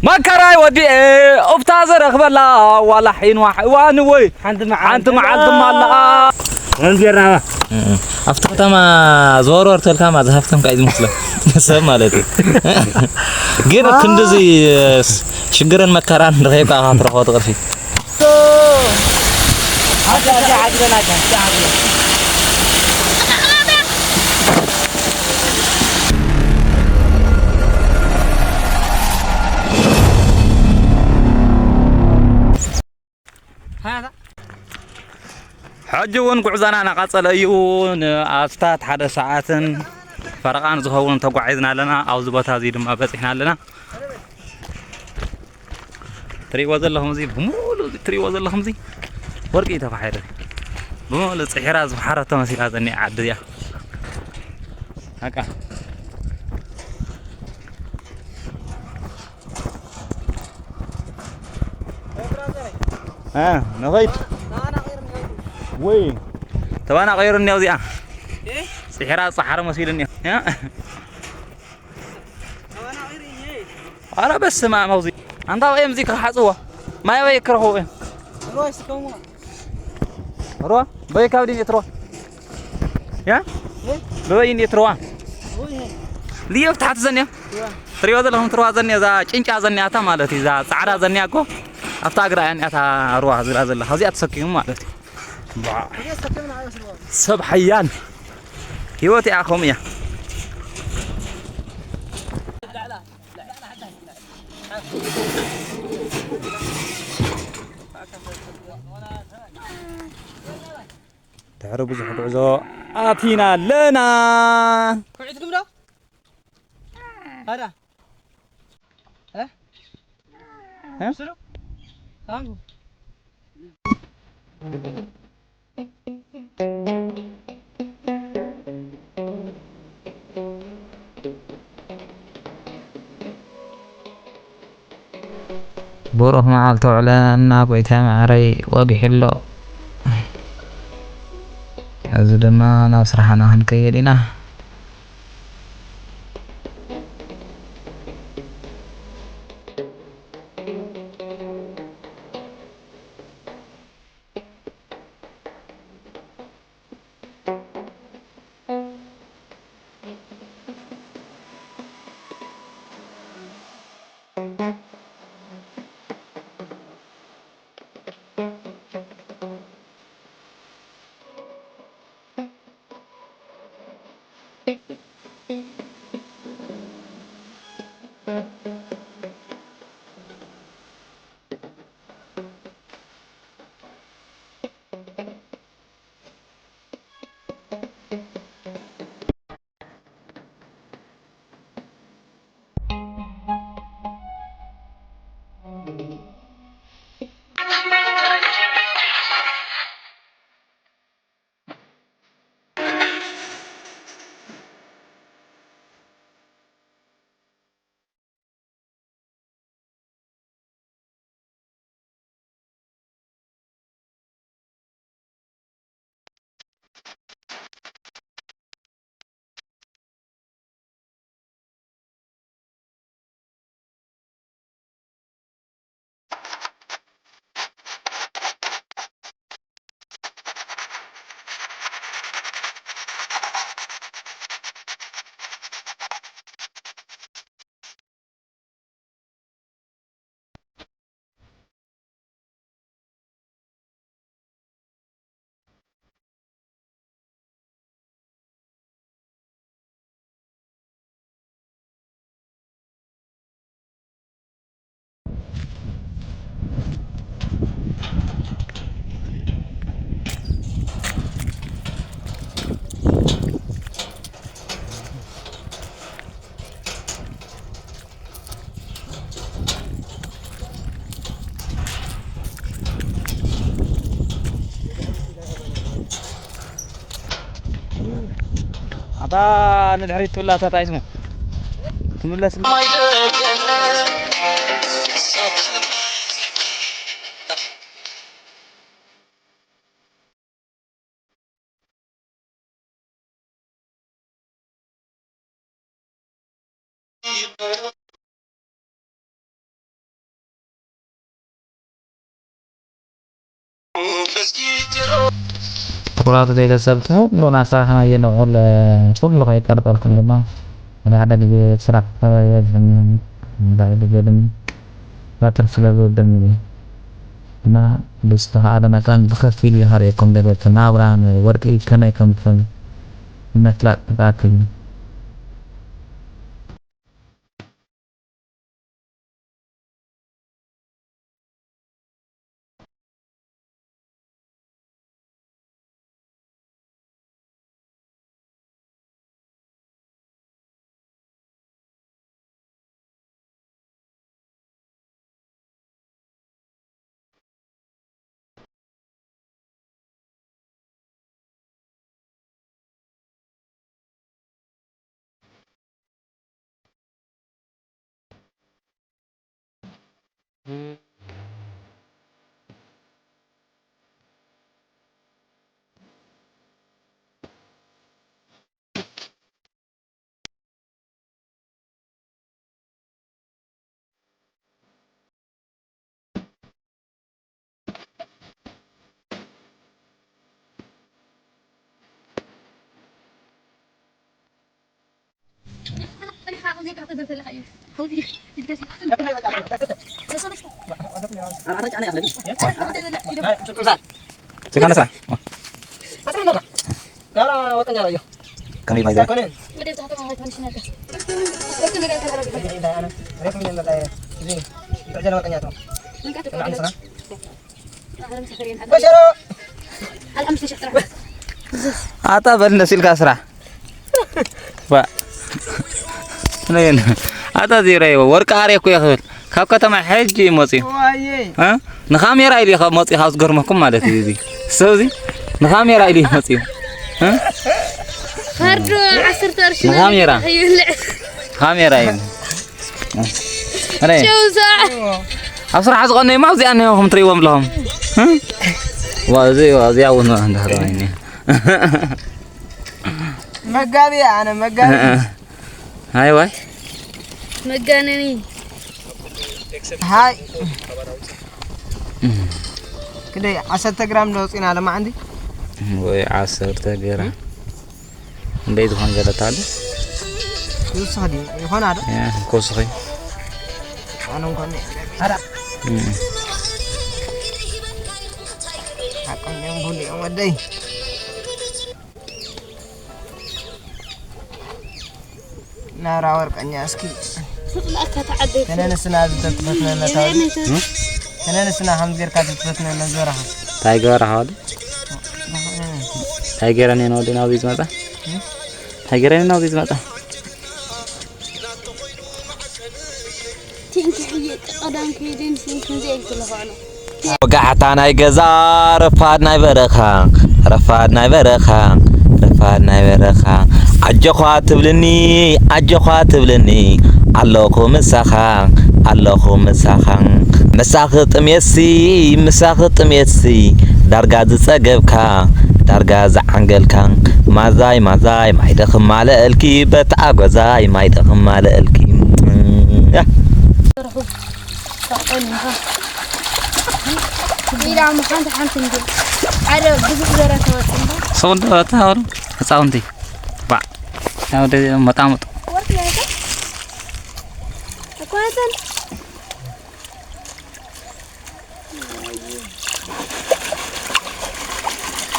መከራይ ወዲኤ ኡፍታ ዝረኽበላ ዋላ ሒን ዋሕ እዋን ወይ ሓንቲ መዓልቲ ሓንቲ መዓልቲ ኣለኣ። ኣለኣ። ወንጌራ ኣብቲ ከተማ ዘወርወር ተልካ ማ ዝሃፍተም ካይ ዝመስለ ሰብ ማለት እዩ። ግን ክንድዚ ሽግርን መከራን ረኺብካ ክትረኽቦ ትቕርፊ። ሕጂ እውን ጉዕዞና እናቐጸለ እዩ። ንኣስታት ሓደ ሰዓትን ፈረቓን ዝኸውን ተጓዒዝና ኣለና። ኣብዚ ቦታ እዚ ድማ በጺሕና ኣለና። ትሪእዎ ዘለኹም እዚ ብምሉእ ትሪእዎ ዘለኹም እዚ ወርቂ እዩ ተፋሒሩ። ብምሉእ ጽሒራ ዝፈሓረቶ መሲላ ዘኒኣ ዓዲ እያ። በቃ። እ፣ ንኸይድ። ወይ። ተባና ቀይሩ እኒኦ እዚኣ። ጽሒራ ጸሓረ መሲሉ እኒኦ። እ? ኣረ በስመ ኣብ፣ ኣብዚ ኣንታ ወይ፣ እዚ ክሓጽዎ። ማይ ወይ ክረኽቡ እዮም። ሩዋ፣ በይ ካብ ድን የትሩዋ። ያ? በይ እንዴት ትሩዋ? ልየብ ታሕቲ ዘንያ። ትሪዋ ዘለኹም ትሩዋ ዘንያ፣ እዛ ጭንጫ ዘንያታ ማለት እዩ፣ እዛ ጻዕዳ ዘንያ እኮ። ኣብታ እግራ እያ እኒኣታ ሩዋ ዝብላ ዘላ። ካብዚኣ ተሰኪሙ ማለት እዩ። ባ። ሰብ ሓያል። ህይወት እያ ከምኡ እያ። ድሕሪ ብዙሕ ጉዕዞ ኣቲና ኣለና። ኩዒት ግምዶ? ሃዳ። እ? እ? ስሩ? ታንጉ። ብሩኽ መዓልቲ ውዕለና ጎይታ መዓረይ ወጊሑ ኣሎ። እዚ ድማ ናብ ስራሕና ክንከይድ ኢና። ኣታ ንድሕሪት ትብላ፣ እታ ታይ ስሙ? ትምለስ። ክቡራት ቤተሰብ፣ ኩሉ ናሳኻና የንዕል፣ ኩሉ ከይጠርጠርኩም ድማ፣ ሓደ ሓደ ግዜ ስራሕ ከባቢ የብዝሕን፣ ሓደ ግዜ ድማ ባትሪ ስለ ዝወደኒ እዩ። እና ብዝተኻእለ መጠን ብኸፊል ይኸርእየኩም ደገ ናብራ ወርቂ ከመይ ከም ዝኸውን ንምፍላጥ ክኣክል እዩ። ኣታ በል እንደስ ኢልካ ስራሕ። ዋ። ነየን። ኣታ ዜሮ ይወ-፣ ወርቂ ኣርየ እኮ እየ ክብል። ካብ ከተማ ሕጂ እዩ መፅዩ። ዋየይ። እ? ንካሜራ ኢሉ እዩ ካብ መፅዩ፣ ካብ ዝገርመኩም ማለት እዩ እዚ። ሰብ እዚ ንካሜራ ኢሉ እዩ መፅዩ። እ? ፈርዶ ዓሰርተ ቅርሺ ንካሜራ። ይብልዕ። ካሜራ እዩ። ኣረ። ሸው ሰዓ። ኣብ ስራሕ ዝቐነዩ ማ ኣብዚኣ እኒሆ ከም ትርእይዎም ኣለኹም። እ? ዋ፣ እዚ፣ ዋ፣ እዚኣ እውን እንዳሃለዋ እኒሆ። መጋቢ ኣነ መጋቢ። እ፣ እ። ሃይ ዋይ። መጋነኒ። ሃይ። ክንደይ ዓሰርተ ግራም ዶ ወፂና ለማዕንቲ? ወይ ዓሰርተ ግራም። ክንደይ ዝኾን ዘለታ ኣሎ? ይውስኽ ድዩ? ይኾና ዶ? ያ፣ ክውስኽ እዩ። ኣነ እንኳን ኣራ። እም። ሓቆም እዮም፣ ብሉ እዮም ወደይ። ናብራ ወርቀኛ እስኪ። ስቕላካ ተዓደልኩ። ከነንስና ዝተትፈትነና ታውዲ። የኔ ነይተ- እም? ከነንስና ከም ጌርካ ትትፈትነና ዝበራኻ። እንታይ ገበራኻ ወዲ? እንታይ ገይረን እየን ወዲ ናብዚ ዝመጻ? እም? እንታይ ገይረን እየን ናብዚ ዝመጻ? ቲንኪ ሕየ ቀዳም ከይደን ሲንክን ዘይልኩ ለኸዕሎ። ወጋሕታ ናይ ገዛ፣ ረፋድ ናይ በረኻ፣ ረፋድ ናይ በረኻ፣ ረፋድ ናይ በረኻ። ኣጆኻ ትብልኒ፣ ኣጆኻ ትብልኒ፣ ኣለኹ ምሳኻ፣ ኣለኹ ምሳኻ። ምሳኺ ጥሜትሲ፣ ምሳኺ ጥሜትሲ፣ ዳርጋ ዝጸገብካ፣ ዳርጋ ዝዓንገልካ። ማዛይ፣ ማዛይ፣ ማይ ደኽም ማለእልኪ፣ በታ ኣጎዛይ፣ ማይ ደኽም ማለእልኪ። ያ። ኢላ እሞ ሓንቲ ሓንቲ እንዲ ሓደ ብዙሕ ዘረ ተወጽእ እምበር። ሰው እንደ ተሃሩ ህፃውንቲ። ባዕ። ያው ወደ መጣመጡ። ወርቅ ነው እኮ። እኮ አይተን።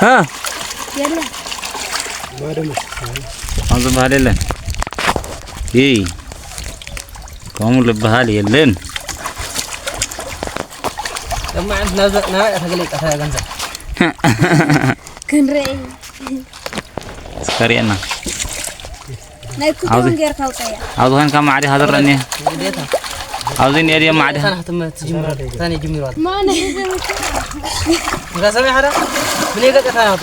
እ? የለን። ከምኡ ዝበሃል የለን። ይይ። ከምኡ ዝበሃል የለን። ለማዓንቲ ናብዛ፣ ናብኣ እያ ተገሊጻ እታ ገንዘብ። ክንርኢ። እስከ ርእየና። ናይ ኩቱን ኣብዚ ጌርካ ኣውፀያ። ኣብዚ ኮይንካ ማዕዲ ሃዘረኒ። ግዴታ። ኣብዚ እኒኦ ድዮም ማዕዲ? ግዴታ ናትም ትጅምር። ታኔ ጅምሯል። ማነ? እንዳ ሰማይ ሓደ? ምን የገጠታ ናቱ?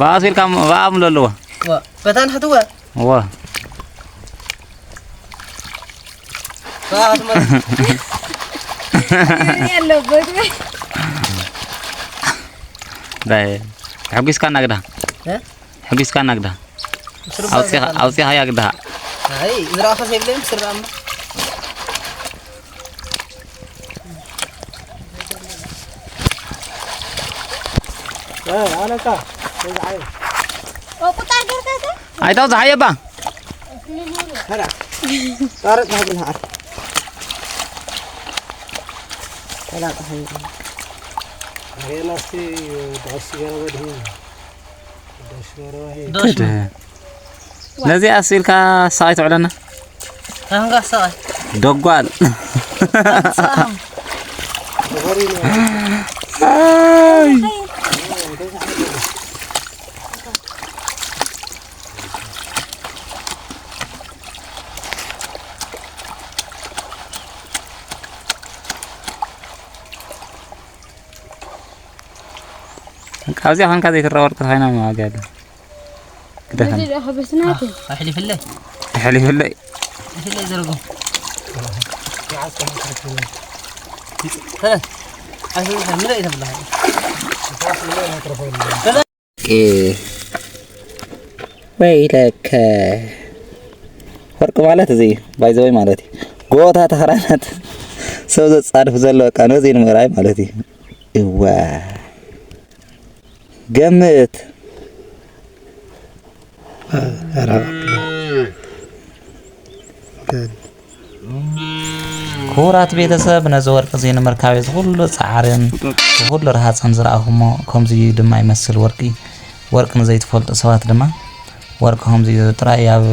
ብኣስ ኢልካ ም-፣ ብኣ ምሎ ኣለዎ። ዋ፣ በታን ሕትወ? ዋ። ዋ፣ ሕትወ። ምን ያለበት ወይ? ዳይ፣ ሕጒስካና ግዳ። እ? ሕጒስካና ግዳ። ምስር ኣውፂኻ፣ ባዘ ኣውፂኻያ ግዳ። ኣይ፣ ዝረኣኸ ዘይብለይ ምስር ኣም። ኣነካ ኣይተብዝሓየባ። ዶሽ። ነዚኣ ስኢልካ ሳቕ ኣይትውዕለና። ኣንጋሳይ ደጓል። ሳም ኣይ። ካብዚኣ ኮንካ ዘይትረኣ ወርቂ ተኾይና ዋጋ የለን። ግደፈን። እዚ ደኣ ከበስናት ኣሕሊፍለይ ኣሕሊፍለይ። ኣሕሊፍለይ ዘርጎ ከለ ኣስልካ ምለእ ተብለኻ ወይለከ ወርቂ ማለት እዚ እዩ ባይዘወይ ማለት እዩ። ጎታ ተኽራናት ሰብ ዘጻድፍ ዘሎ በቃ ነዚ ንምእራይ ማለት እዩ። እዋ ገምት። ክቡራት ቤተሰብ፣ ነዚ ወርቂ እዚ ንምርካብ እዚ ኩሉ ጻዕርን ኩሉ ረሃጽን ዝረኣኹሞ፣ ከምዚ እዩ ድማ ይመስል ወርቂ። ወርቂ ንዘይትፈልጡ ሰባት ድማ ወርቂ ከምዚ እዩ ጥራይ ኣብ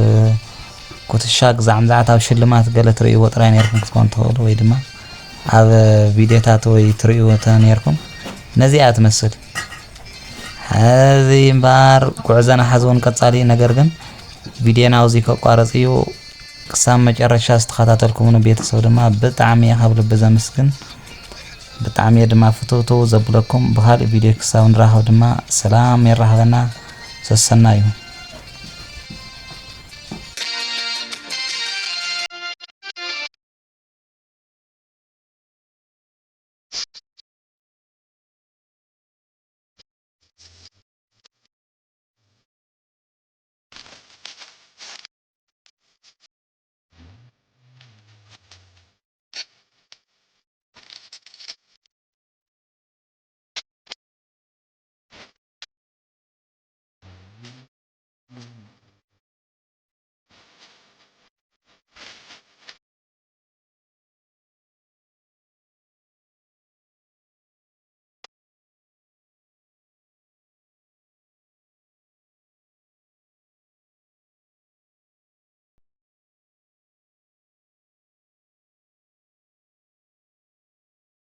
ኩትሻ ግዛዕ ምዛዕት ኣብ ሽልማት ገለ ትርእይዎ ጥራይ ነርኩም ክትኮኑ ትኽእሉ፣ ወይ ድማ ኣብ ቪድዮታት ወይ ትርእይዎ ተነርኩም። ነዚኣ ትመስል። ሕዚ እምበኣር ጉዕዞና ሓዚ እውን ቀጻሊ እዩ። ነገር ግን ቪድዮና ኣብዚ ከቋርጽ እዩ። ክሳብ መጨረሻ ዝተኸታተልኩምኒ ቤተሰብ ድማ ብጣዕሚ እየ ካብ ልቢ ዘመስግን። ብጣዕሚ እየ ድማ ፍትውትው ዘብለኩም። ብኻልእ ቪድዮ ክሳብ ንራኸብ ድማ ሰላም የራኽበና። ሰሰናዩ።